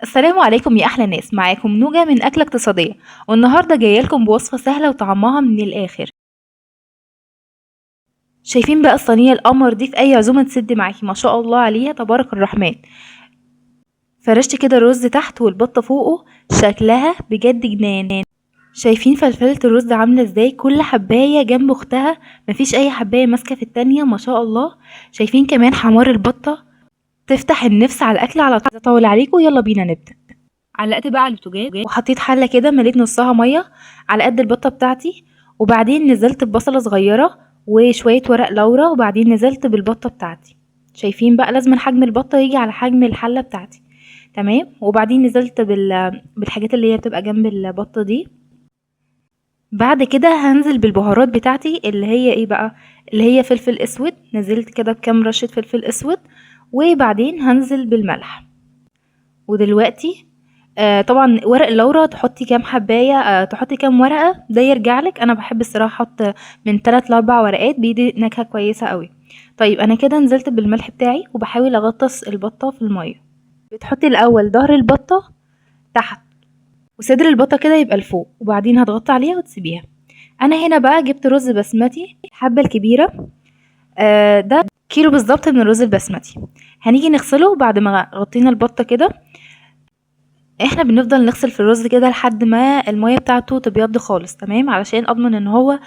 السلام عليكم يا احلى ناس، معاكم نوجة من اكلة اقتصادية، والنهاردة جاية لكم بوصفة سهلة وطعمها من الاخر. شايفين بقى الصينية القمر دي في اي عزومة تسد معاكي، ما شاء الله عليها تبارك الرحمن. فرشت كده الرز تحت والبطة فوقه، شكلها بجد جنان. شايفين فلفلة الرز عاملة ازاي، كل حباية جنب اختها، مفيش اي حباية ماسكة في التانية ما شاء الله. شايفين كمان حمار البطة تفتح النفس على الاكل على طول. اطول عليكم، يلا بينا نبدأ. علقت بقى على البوتاجاز وحطيت حلة كده مليت نصها مية على قد البطة بتاعتي، وبعدين نزلت ببصلة صغيرة وشوية ورق لورا، وبعدين نزلت بالبطة بتاعتي. شايفين بقى لازم حجم البطة يجي على حجم الحلة بتاعتي، تمام. وبعدين نزلت بالحاجات اللي هي بتبقى جنب البطة دي. بعد كده هنزل بالبهارات بتاعتي اللي هي ايه بقى، اللي هي فلفل اسود، نزلت كده بكام رشة فلفل اسود، وبعدين هنزل بالملح. ودلوقتي طبعا ورق اللورا تحطي كام حباية، تحطي كام ورقة، ده يرجع لك. انا بحب الصراحة احط من 3 ل 4 ورقات، بيدي نكهة كويسة قوي. طيب انا كده نزلت بالملح بتاعي وبحاول اغطس البطة في المية. بتحطي الاول ظهر البطة تحت وصدر البطة كده يبقى لفوق، وبعدين هتغطي عليها وتسيبيها. انا هنا بقى جبت رز بسمتي الحبة الكبيرة، ده كيلو بالظبط من الرز البسمتي. هنيجي نغسله بعد ما غطينا البطة كده. احنا بنفضل نغسل في الرز كده لحد ما المية بتاعته تبيض خالص، تمام، علشان اضمن ان هو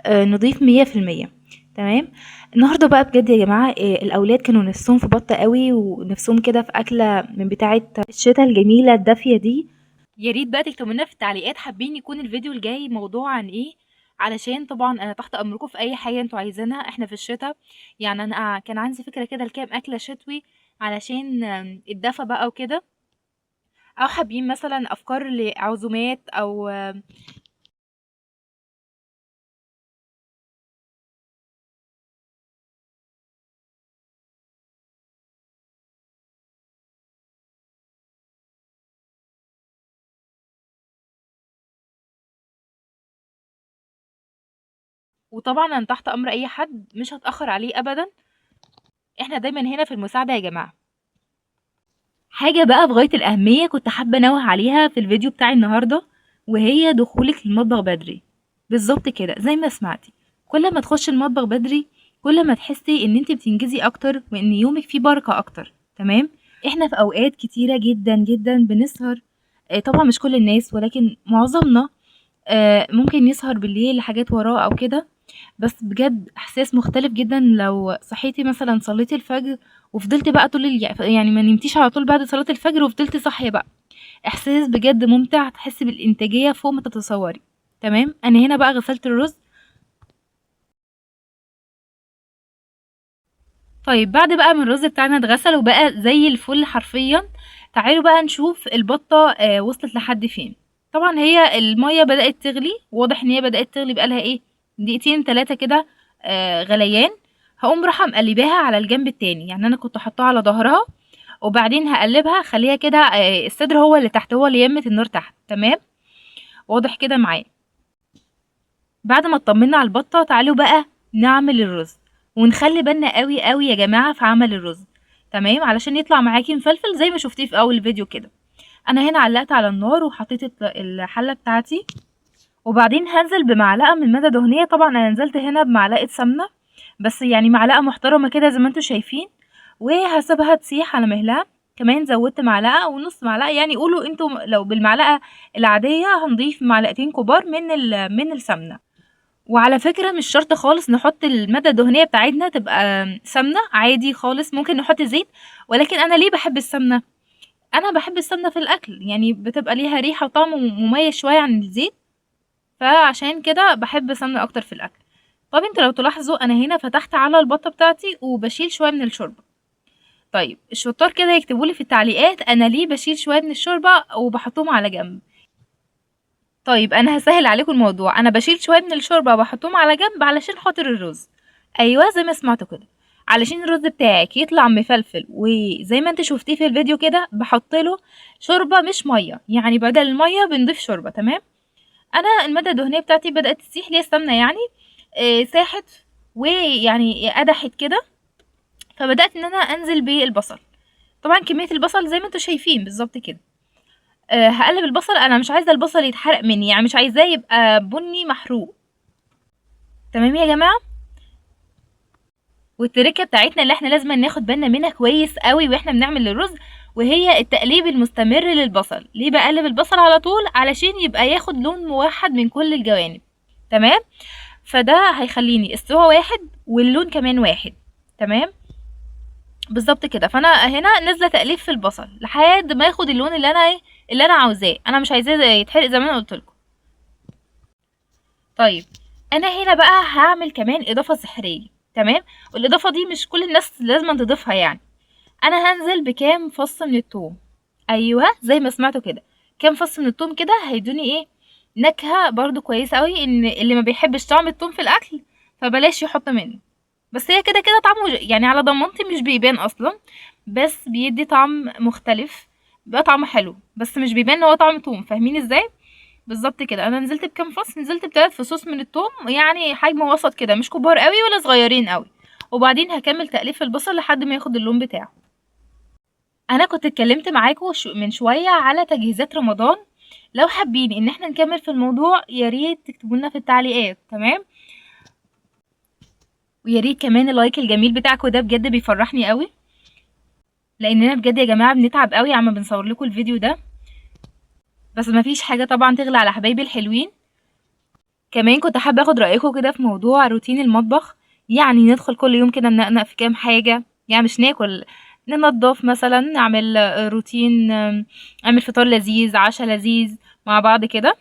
نضيف 100%، تمام. النهارده بقى بجد يا جماعة، الاولاد كانوا نفسهم في بطه قوي، ونفسهم كده في اكله من بتاعه الشتاء الجميلة الدافيه دي. يا ريت بقى تكتبوا لنا في التعليقات حابين يكون الفيديو الجاي موضوع عن ايه، علشان طبعا انا تحت امركم في اي حاجة انتوا عايزينها. احنا في الشتاء، انا كان عندي فكرة كده لكام اكله شتوي علشان الدفا بقى وكده، او حابين مثلا افكار لعزومات او وطبعا انا تحت امر اي حد، مش هتاخر عليه ابدا، احنا دايما هنا في المساعدة يا جماعة. حاجة بقى في غاية الاهمية كنت حابة انوه عليها في الفيديو بتاعي النهارده، وهي دخولك المطبخ بدري. بالظبط كده زي ما سمعتي، كل ما تخشي المطبخ بدري كل ما تحسي ان انت بتنجزي اكتر وان يومك فيه بركة اكتر، تمام. احنا في اوقات كتيرة جدا جدا بنسهر، طبعا مش كل الناس ولكن معظمنا، ممكن يسهر بالليل لحاجات وراه او كده، بس بجد احساس مختلف جدا لو صحيتي مثلا صليتي الفجر وفضلتي بقى طول يعني ما نمتيش على طول بعد صلاة الفجر وفضلتي صاحية بقى، احساس بجد ممتع، تحسي بالانتاجية فوق ما تتصوري، تمام. انا هنا بقى غسلت الرز. طيب بعد بقى ما الرز بتاعنا اتغسل وبقى زي الفل حرفيا، تعالوا بقى نشوف البطة، وصلت لحد فين. طبعا هي المية بدأت تغلي، واضح ان هي بدأت تغلي بقالها ايه دقيقتين تلاتة كده، غليان. هقوم رايحة مقلباها على الجنب التاني، يعني انا كنت حطاها على ظهرها وبعدين هقلبها، خليها كده، الصدر هو اللي تحت، هو اللي يمت النار تحت، تمام. واضح كده معايا. بعد ما اطمنا على البطة تعالوا بقى نعمل الرز، ونخلي بالنا قوي قوي يا جماعة في عمل الرز، تمام، علشان يطلع معاكي مفلفل زي ما شفتيه في اول فيديو كده. انا هنا علقت على النار وحطيت الحلة بتاعتي، وبعدين هنزل بمعلقة من مادة دهنية. طبعا انا نزلت هنا بمعلقة سمنة، بس معلقة محترمة كده زي ما انتم شايفين، وهسيبها تسيح على مهلها. كمان زودت معلقة ونص معلقة، قولوا انتم لو بالمعلقة العادية هنضيف معلقتين كبار من السمنة. وعلى فكرة مش شرط خالص نحط المادة الدهنية بتاعتنا تبقى سمنة، عادي خالص ممكن نحط زيت، ولكن أنا ليه بحب السمنة؟ أنا بحب السمنة في الأكل، بتبقى ليها ريحة وطعم مميز شوية عن الزيت، فعشان كده بحب السمنة أكتر في الأكل. طب انتوا لو تلاحظوا أنا هنا فتحت على البطة بتاعتي وبشيل شوية من الشوربة. طيب الشطار كده يكتبولي في التعليقات أنا ليه بشيل شوية من الشوربة وبحطهم على جنب. طيب أنا هسهل عليكم الموضوع، أنا بشيل شوية من الشوربة وبحطهم على جنب علشان خاطر الرز. أيوة زي ما سمعتوا كده، علشان الرز بتاعك يطلع مفلفل وزي ما انت شفتيه في الفيديو كده بحط له شوربة مش مية، يعني بدل المية بنضيف شوربة، تمام. أنا المادة الدهنية بتاعتي بدأت تسيح، ليا السمنة ساحت ويعني قدحت كده، فبدأت إن أنا أنزل بالبصل. طبعا كمية البصل زي ما انتوا شايفين بالظبط كده. هقلب البصل، انا مش عايزه البصل يتحرق مني، يعني مش عايزاه يبقى بني محروق. تمام يا جماعة. والتركه بتاعتنا اللي احنا لازم ناخد بالنا منها كويس قوي واحنا بنعمل الرز، وهي التقليب المستمر للبصل. ليه بقلب البصل على طول؟ علشان يبقى ياخد لون موحد من كل الجوانب. تمام، فده هيخليني السوا واحد واللون كمان واحد. تمام بالظبط كده. فانا هنا نازله تقليب في البصل لحد ما ياخد اللون اللي انا عاوزاه. انا مش عايزاه يتحرق زي ما انا قلت لكم. طيب انا هنا بقى هعمل كمان اضافه سحريه. تمام، والاضافة دي مش كل الناس لازم تضيفها يعني. انا هنزل بكام فص من الثوم. ايوه زي ما سمعتوا كده، كام فص من الثوم كده هيدوني ايه، نكهة برضو كويسة قوي. ان اللي ما بيحبش طعم الثوم في الاكل فبلاش يحط منه، بس هي كده كده طعمه يعني على ضمانتي مش بيبان اصلا، بس بيدي طعم مختلف، بيبقى طعمه حلو بس مش بيبان ان هو طعم توم. فاهمين ازاي؟ بالظبط كده. انا نزلت بكام فص؟ نزلت بثلاث فصوص من التوم، يعني حجم وسط كده، مش كبار قوي ولا صغيرين قوي. وبعدين هكمل تقليب في البصل لحد ما ياخد اللون بتاعه. انا كنت اتكلمت معاكم من شوية على تجهيزات رمضان، لو حابين ان احنا نكمل في الموضوع يا ريت تكتبوا لنا في التعليقات. تمام، ويا ريت كمان ال like الجميل بتاعكم ده بجد بيفرحني قوي، لاننا بجد يا جماعة بنتعب قوي عما بنصور لكم الفيديو ده، بس مفيش حاجة طبعا تغلى على حبايبي الحلوين. كمان كنت حابة اخد رايكم كده في موضوع روتين المطبخ، يعني ندخل كل يوم كده ننقنق في كام حاجة، يعني مش ناكل، ننضف مثلا، نعمل روتين، نعمل فطار لذيذ، عشاء لذيذ مع بعض كده.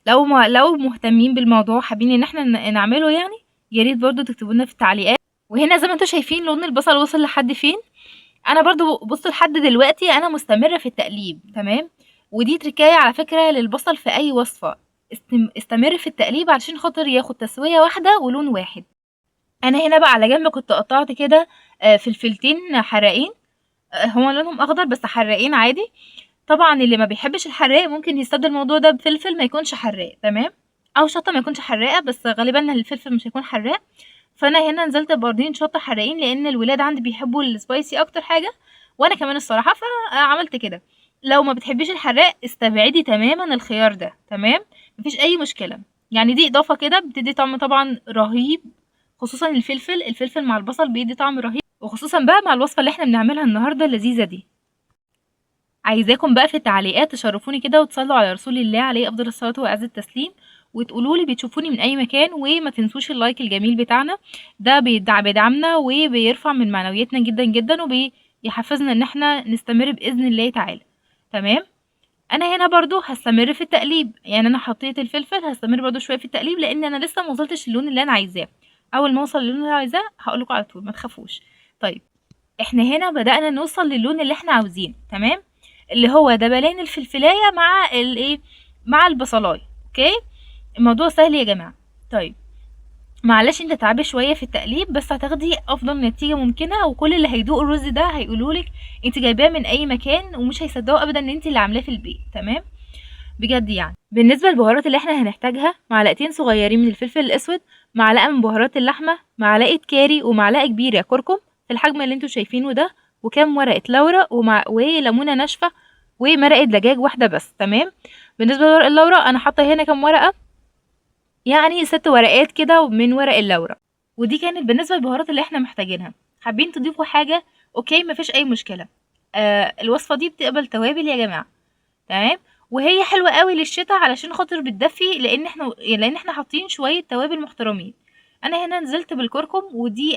لو مهتمين بالموضوع حابين ان احنا نعمله يعني، يا ريت برضو تكتبوا لنا في التعليقات. وهنا زي ما انتم شايفين لون البصل وصل لحد فين. انا برضو بصوا لحد دلوقتي انا مستمرة في التقليب. تمام، ودي تركايه على فكرة للبصل في اي وصفه، استمر في التقليب علشان خاطر ياخد تسويه واحدة ولون واحد. انا هنا بقى على جنب كنت قطعت كده، فلفلتين حراقين، هما لونهم اخضر بس حراقين عادي. طبعا اللي ما بيحبش الحراق ممكن يستبدل الموضوع ده بفلفل ما يكونش حراق، تمام، او شطه ما يكونش حراقه، بس غالبا الفلفل مش هيكون حراق. فانا هنا نزلت بقرنين شطه حراقين لان الولاد عندي بيحبوا السبايسي اكتر حاجة، وانا كمان الصراحة، فعملت كده. لو ما بتحبيش الحراق استبعدي تماما الخيار ده، تمام، مفيش اي مشكلة. يعني دي اضافه كده بتدي طعم طبعا رهيب، خصوصا الفلفل مع البصل بيدي طعم رهيب، وخصوصا بقى مع الوصفة اللي احنا بنعملها النهارده اللذيذة دي. عايزاكم بقى في التعليقات تشرفوني كده وتصلوا على رسول الله عليه افضل الصلاة واعز التسليم، وتقولوا لي بتشوفوني من اي مكان، وما تنسوش ال like الجميل بتاعنا ده، بيدعمنا وبيرفع من معنوياتنا جدا جدا، وبيحفزنا ان احنا نستمر باذن الله تعالى. تمام، انا هنا برضو هستمر في التقليب، يعني انا حطيت الفلفل هستمر برضو شوية في التقليب لان انا لسه ما وصلتش للون اللي انا عايزاه. اول ما اوصل للون اللي انا عايزاه هقول لكم على طول، ما تخافوش. طيب احنا هنا بدأنا نوصل للون اللي احنا عاوزينه، تمام، اللي هو دبلان الفلفلايه مع الايه، مع البصلايه. okay، الموضوع سهل يا جماعة. طيب معلش انت تعبي شوية في التقليب، بس هتاخدي افضل نتيجة ممكنة، وكل اللي هيدوق الرز ده هيقولولك انت جايباه من اي مكان، ومش هيصدقوا ابدا ان انت اللي عاملاه في البيت. تمام بجد. يعني بالنسبة للبهارات اللي احنا هنحتاجها، معلقتين صغيرين من الفلفل الاسود، معلقه من بهارات اللحمة، معلقه كاري، ومعلقة كبيرة كركم في الحجم اللي انتوا شايفينه ده، وكام ورقة لورا، وليمونه ناشفة، ومرقه دجاج واحدة بس. تمام، بالنسبة لورق اللورا انا حاطه هنا كام ورقة، يعني 6 ورقات كده من ورق اللورا. ودي كانت بالنسبة للبهارات اللي احنا محتاجينها. حابين تضيفوا حاجة okay، مفيش اي مشكلة. الوصفة دي بتقبل توابل يا جماعة، تمام، وهي حلوة قوي للشتاء علشان خاطر بتدفي، لان احنا حاطين شوية توابل محترمين. انا هنا نزلت بالكركم، ودي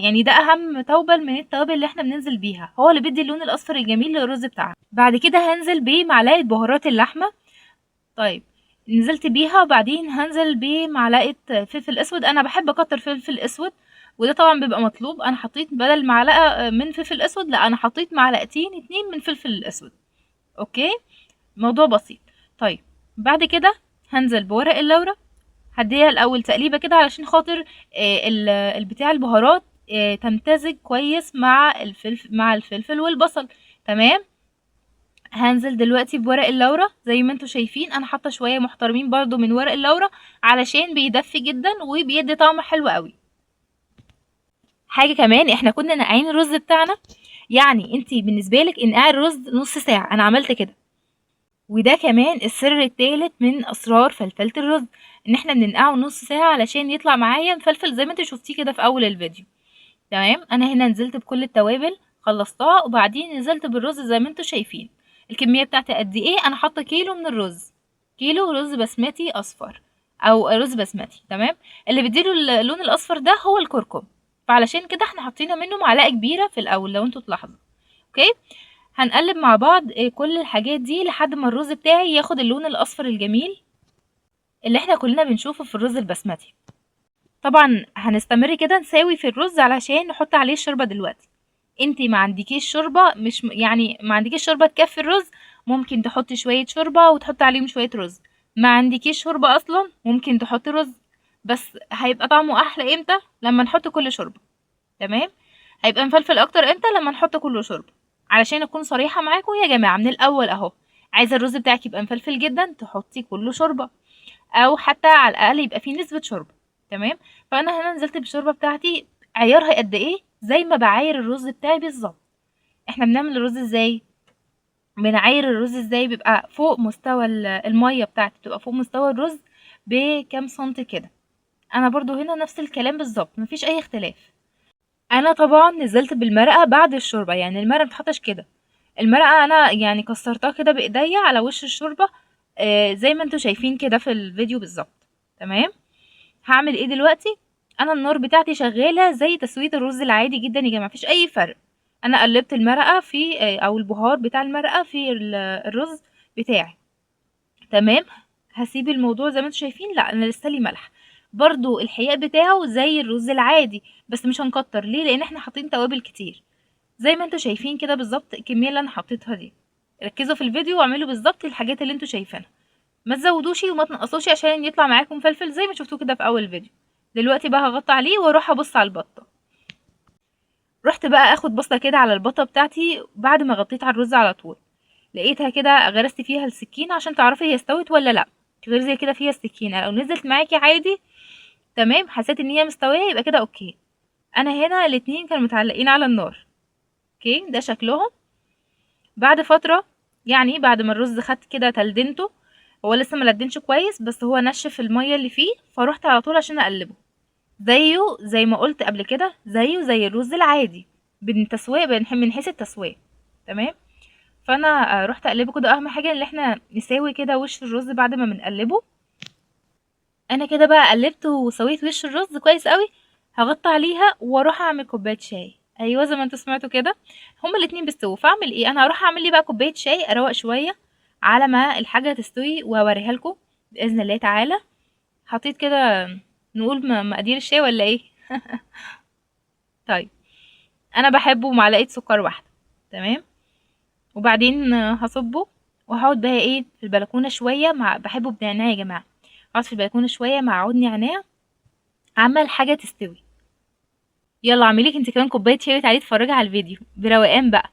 يعني ده اهم توبل من التوابل اللي احنا بننزل بيها، هو اللي بيدي اللون الاصفر الجميل للرز بتاعنا. بعد كده هنزل بمعلقه بهارات اللحمة. طيب نزلت بيها، وبعدين هنزل بمعلقه فلفل اسود. انا بحب اكتر فلفل اسود، وده طبعا بيبقى مطلوب. انا حطيت بدل معلقه من فلفل اسود، لا انا حطيت معلقتين 2 من فلفل الاسود. okay، موضوع بسيط. طيب بعد كده هنزل بورق اللورا، هديها الاول تقليبه كده علشان خاطر البتاع البهارات تمتزج كويس مع الفلفل والبصل. تمام، هنزل دلوقتي بورق اللورا. زي ما انتوا شايفين انا حاطه شوية محترمين برضو من ورق اللورا علشان بيدفي جدا وبيدي طعم حلو قوي. حاجة كمان، احنا كنا نقعين الرز بتاعنا، يعني انتي بالنسبة لك انقعي الرز نص ساعة، انا عملت كده. وده كمان السر الثالث من اسرار فلفله الرز، ان احنا بننقعه نص ساعة علشان يطلع معايا مفلفل زي ما انتوا شفتيه كده في اول الفيديو. تمام، انا هنا نزلت بكل التوابل خلصتها، وبعدين نزلت بالرز زي ما انتوا شايفين. الكمية بتاعتي قد ايه؟ انا حاطه كيلو من الرز، كيلو رز بسمتي اصفر او رز بسمتي. تمام، اللي بيديله اللون الاصفر ده هو الكركم، فعلشان كده احنا حاطين منه معلقه كبيرة في الاول لو انتوا تلاحظوا. okay، هنقلب مع بعض كل الحاجات دي لحد ما الرز بتاعي ياخد اللون الاصفر الجميل اللي احنا كلنا بنشوفه في الرز البسمتي. طبعا هنستمر كده نساوي في الرز علشان نحط عليه الشوربة دلوقتي. انتي ما عندكيش شوربة، مش يعني ما عندكيش شوربة تكفي الرز، ممكن تحطي شوية شوربة وتحطي عليهم شوية رز. ما عندكيش شوربة اصلا ممكن تحطي رز، بس هيبقى طعمه احلى امتى؟ لما نحط كل شوربة. تمام، هيبقى مفلفل اكتر امتى؟ لما نحط كله شوربة. علشان اكون صريحه معاكم يا جماعة من الاول اهو، عايزه الرز بتاعك يبقى مفلفل جدا تحطي كله شوربة، او حتى على الاقل يبقى فيه نسبه شوربة. تمام، فانا هنا نزلت بالشوربه بتاعتي، عيارها قد ايه؟ زي ما بعاير الرز بتاعي بالظبط. احنا بنعمل الرز ازاي؟ بنعاير الرز ازاي؟ بيبقى فوق مستوى المية بتاعتي، بتبقى فوق مستوى الرز بكام سنتي كده. انا برضو هنا نفس الكلام بالظبط، مفيش اي اختلاف. انا طبعا نزلت بالمرقه بعد الشوربة، يعني المرقه متحطش كده، المرقه انا يعني كسرتها كده بايديا على وش الشوربة، زي ما انتوا شايفين كده في الفيديو بالظبط. تمام، هعمل ايه دلوقتي؟ انا النار بتاعتي شغالة زي تسويه الرز العادي جدا يا جماعة، مفيش اي فرق. انا قلبت المرقه في، او البهار بتاع المرقه في الرز بتاعي. تمام، هسيب الموضوع زي ما انتوا شايفين. لا انا لسه لي ملح برضو، الحياء بتاعه زي الرز العادي بس مش هنكتر. ليه؟ لان احنا حاطين توابل كتير زي ما انتوا شايفين كده بالظبط. الكمية اللي انا حطيتها دي، ركزوا في الفيديو واعملوا بالظبط الحاجات اللي انتوا شايفينها، ما تزودوش وما تنقصوش عشان يطلع معاكم فلفل زي ما شفتوه كده في اول فيديو. دلوقتي بقى هغطي عليه واروح ابص على البطة. رحت بقى اخد بصة كده على البطة بتاعتي بعد ما غطيت على الرز على طول، لقيتها كده غرست فيها السكينة عشان تعرفي هي استوت ولا لا. تغرزي كده فيها السكينة، لو نزلت معاكي عادي تمام، حسيت ان هي مستوية يبقى كده okay. انا هنا الاتنين كانوا متعلقين على النار. okay، ده شكلهم بعد فترة، يعني بعد ما الرز خد كده تلدنته، هو لسه ما لدنش كويس بس هو نشف المية اللي فيه، فروحت على طول عشان اقلبه زيه زي ما قلت قبل كده، زيه زي الرز العادي بالتسويه، من حيث التسوية. تمام، فانا رحت اقلبه كده. اهم حاجة ان احنا نساوي كده وش الرز بعد ما بنقلبه. انا كده بقى قلبت وسويت وش الرز كويس قوي، هغطي عليها واروح اعمل كوباية شاي. ايوه زي ما انتوا سمعتوا كده، هما الاتنين بيستووا. فاعمل ايه؟ انا هروح اعمل لي بقى كوباية شاي، اروق شوية على ما الحاجة تستوي واوريها لكم باذن الله تعالى. حطيت كده نقول مقادير الشاي ولا ايه؟ طيب انا بحبه معلقه سكر واحدة. تمام، وبعدين هصبه وهقعد بقى ايه في البلكونه شوية، مع بحبه بنعناع يا جماعة، اقعد في البلكونه شوية مع عود نعناع عمال حاجة تستوي. يلا اعمليك انت كمان كوباية شاي وتعالي اتفرجي على الفيديو بروقان بقى.